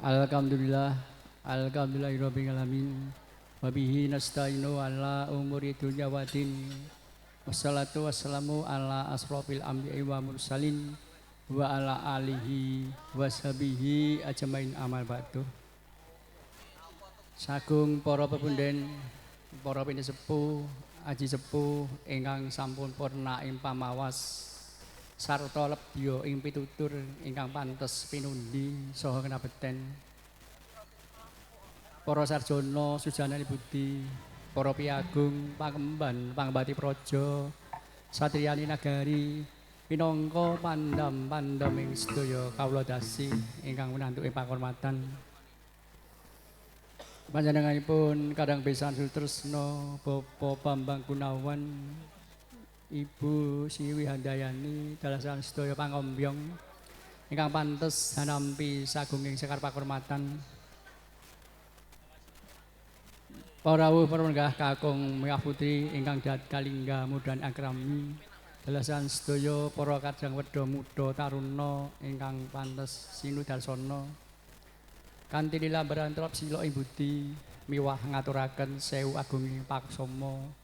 Alhamdulillah, alhamdulillahirabbil alamin. Wa bihi nasta'inu ala umuri dunya waddin. Wassalatu wassalamu ala asrofil anbiya'i wa mursalin wa ala alihi washabihi ajmain amal ba'du. Sagung para pepunden, para pinisepuh, aji sepuh ingkang sampun purna ing pamawas sarta lebya ing pitutur ingkang pantes pinundi saha kenabeten. Para sarjana sujanani budi, para piyagung pangemban pangbati praja, satriyani nagari minangka pandam-pandam ing sedaya kawula dasi ingkang winantu ing pakurmatan. Panjenenganipun kadang besan Sutresno, Bapak Bambang Gunawan, Ibu Siwi Handayani, dalasan sedaya pangombyong ingkang pantes hanampi sagunging sekar pakurmatan. Para rawuh para kakung miwah putri ingkang dat kalingga mudan akrami, dalasan sedaya para kadang wedha muda taruna ingkang pantes sinudarsana. Kanthi lilambaran trep sila ing budi miwah ngaturaken sewu agunging paksama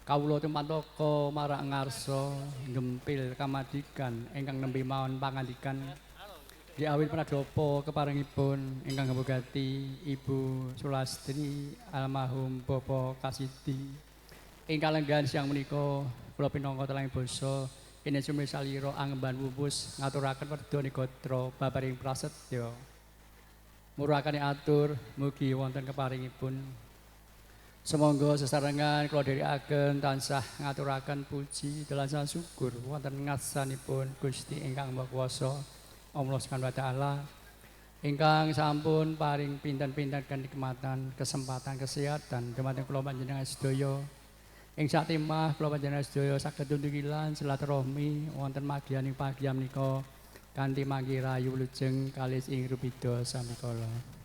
kawula tumantaka marang ngarsa gempil kamadikan ingkang nembe mawon pangandikan diawit pradapa keparengipun ingkang ngebogati Ibu Sulastri almarhum Bapak Kasidi ingkang lenggahan siang menika kula pinangka telang basa kene sumi salira angemban wupus ngaturaken werda gatra babaring prasetya. Murakane atur mugi wonten keparingipun. Sumangga sesarengan kula dherekaken tansah ngaturaken puji dalasan syukur wonten ngarsanipun Gusti ingkang Maha Kuwasa Allah Subhanahu wa taala ingkang sampun paring pinten-pinten kenikmatan, kesempatan kesehatan dumateng kula panjenengan sedaya. Ing satimah kula panjenengan sedaya saged tuntukilan silaturahmi wonten magianing pagian menika kanthi manggi rahayu wilujeng kalis ing rubida samikala.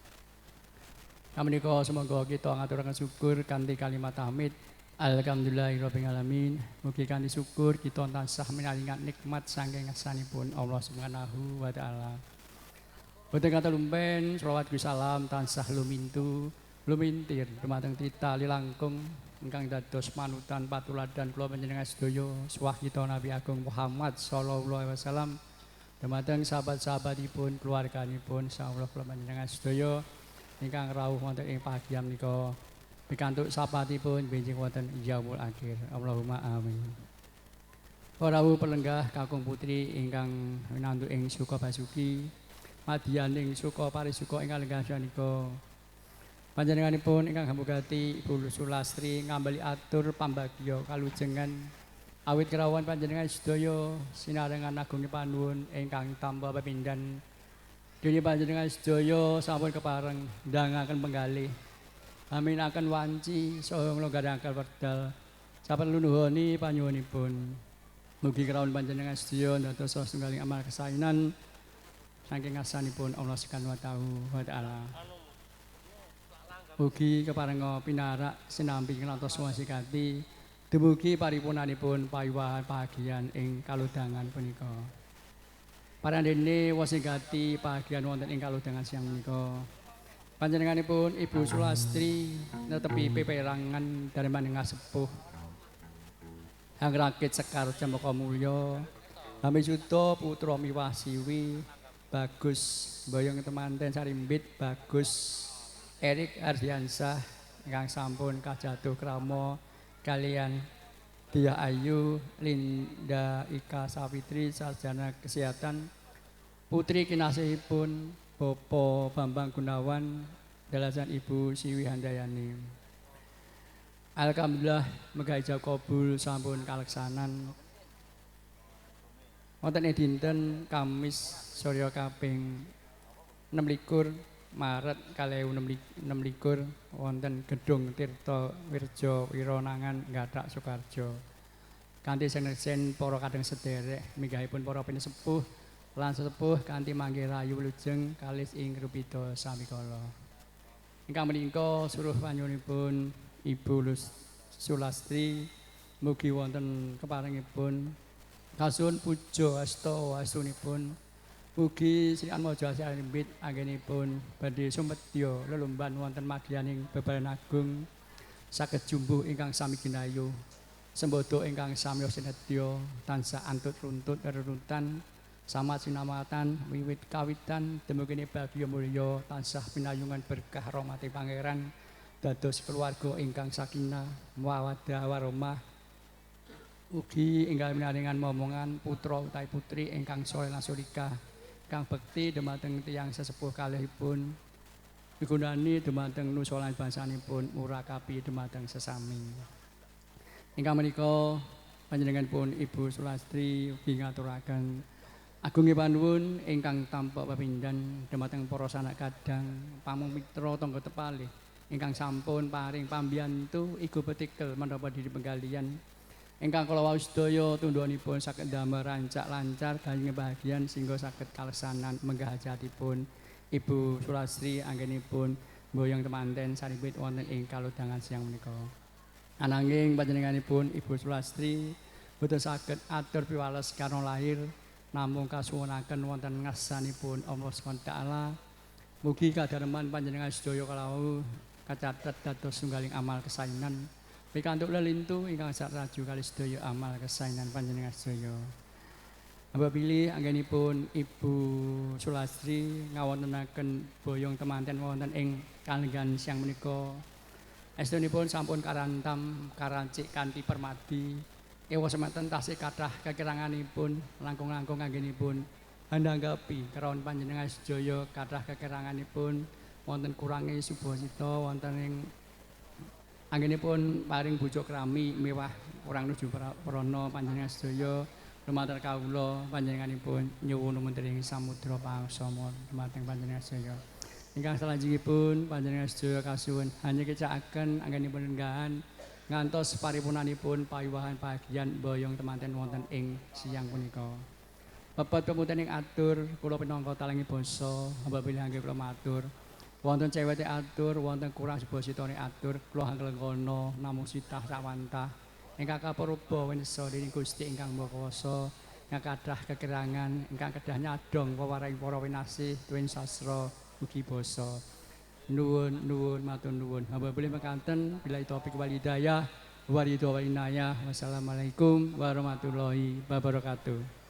Kamenika sumangga kita ngaturaken syukur kanthi kalimat tahmid alhamdulillahirabbil alamin. Mugi kanthi syukur kita tansah minaringan nikmat saking ngarsanipun Allah Subhanahu wa taala. Boten katalumpen selawat salam tansah lumintu lumintir dumateng tita lilangkung ingkang dados panutan patuladan kula panjenengan sedaya suwah kita Nabi Agung Muhammad sallallahu alaihi wasallam dumateng sahabat-sahabatipun, keluarganipun, saha kula panjenengan sedaya ingkang rawuh wonten ing pagian menika pikantuk sapatipun benjing wonten yaumul akhir. Allahumma amin. Para rawuh pelenggah kakung putri ingkang winantu ing Suka Basuki, madyaning suka parisuka ingkang lenggah sanika. Panjenenganipun ingkang hambugati Ibu Sulastri ngambali atur pambagya kalujengan awit kerawan panjenengan sedaya sinarengan agunge panuwun ingkang tanpa pepindhan. Dene panjenengan sedaya sampun kepareng ndangaken penggalih. Aminaken wanci saha nglonggaraken wekdal. Saperlu nuhoni panyuwunipun. Mugi kerawan panjenengan sedaya dados satunggaling amal kesainan saking ngarsanipun Allah Subhanahu wa taala. Mugi keparenga pinarak sinambi nglantos wasikati dumugi paripurnanipun pawiwahan bahagian ing kalodhangan punika. Parandene wasigati bahagian wonten ing kalodhangan siang menika. Panjenenganipun Ibu Sulastri netepi peperangan darmaning sepuh. Hangrakit sekar cempaka mulya, Hamisuda putra miwah siwi, Bagus Boyong temanten sarimbit Bagus Erik Ardiansah ingkang sampun kajatuh krama kalian Diah Ayu Linda Ika Sawitri sarjana kesehatan putri kinasihipun Bapak Bambang Gunawan dalasan Ibu Siwi Handayani. Alhamdulillah megah ijab kabul sampun kaleksanan wonten ing dinten Kamis surya kaping 26 Maret 2026 wonten Gedung Tirta Wirja Wironangan Gathak Sukoharjo. Kanthi seneksen para kadang sederek minggahipun para pinisepuh lan sesepuh kanthi mangke rahayu wilujeng kalis ing rupida samikala. Ingkang menika suruh panyuwunipun Ibu Sulastri mugi wonten keparengipun kasuwun puja asta wastunipun Mugi Sri Atmaja Asih anggenipun badhe sumedya lelumban wonten madyaning bebaran agung saged jumbuh ingkang sami ginayu sembodo ingkang sami sinedya tansah antut runtut rerutan sama sinamatan wiwit kawitan demukene bagya mulya tansah pinayungan berkah rahmate Pangeran dados keluarga ingkang sakinah mawaddah warahmah. Ugi enggal minaringan momongan putra utawi putri ingkang saleh lan salihah kang bekti dumateng tiyang sesepuh kalihipun migunani dumateng nusa lan bangsanipun murakabi dumateng sesami. Ingkang menika panjenenganipun Ibu Sulastri ugi ngaturaken agunge panuwun ingkang tampa pepindhan dumateng para sanak kadang pamong mitra tangga tepalih ingkang sampun paring pambiyantu igo petikel menapa diri penggalian ingkang kala wau sedaya tundhonipun saged damel rancak lancar gayeng bahagian sehingga saged kalesanan menggah hajatipun Ibu Sulastri anggenipun mboyong temanten saripit wonten ing kalodhangan siang menika. Ananging panjenenganipun Ibu Sulastri boten saged atur piwales karna lahir namung kasuwunaken wonten ngarsanipun Allah Subhanahu wa taala. Mugi kadarman panjenengan sedaya kalawau kacatet dados sunggaling amal kesainan pikantuk lelintu ingkang satraju kali sedaya amal kesainan panjenengan sedaya. Hamba pilih anggenipun Ibu Sulastri ngawontenaken boyong temanten wonten ing kalenggan siang menika. Estunipun sampun karantam karancik kanthi permadi. Ewa semanten tasih kathah kekiranganipun langkung-langkung anggenipun handanggapi kraon panjenengan sedaya kathah kekiranganipun wonten kurange subasita wonten ing anggenipun paring bujuk krami mewah kurang nuju prana panjenengan sedaya lumantar kawula panjenenganipun nyuwun lumunturing samudra pangsama dumateng panjenengan sedaya. Ingkang salajengipun panjenengan sedaya kasuwun hanya kecakaken anggenipun lenggahan ngantos paripurnanipun pawiwahan bagian boyong temanten wonten ing siang punika. Pepet pemuten ing atur kula pinangka talengi basa hamba pilih angge kula matur. Wonten cewete atur, wonten kurang subasitane atur, kula hanglengkana namung sitah sawantah. Ingkang kaparupa winesa dening Gusti ingkang Maha Kuwasa, ingkang kathah kekirangan, ingkang kedah nyadhong wewaring para winasih tuwin sastra ugi basa. Nuwun nuwun matur nuwun. Hamba pilih mekaten billahi taufik wal hidayah wa ridho wal inayah. Wassalamualaikum warahmatullahi wabarakatuh.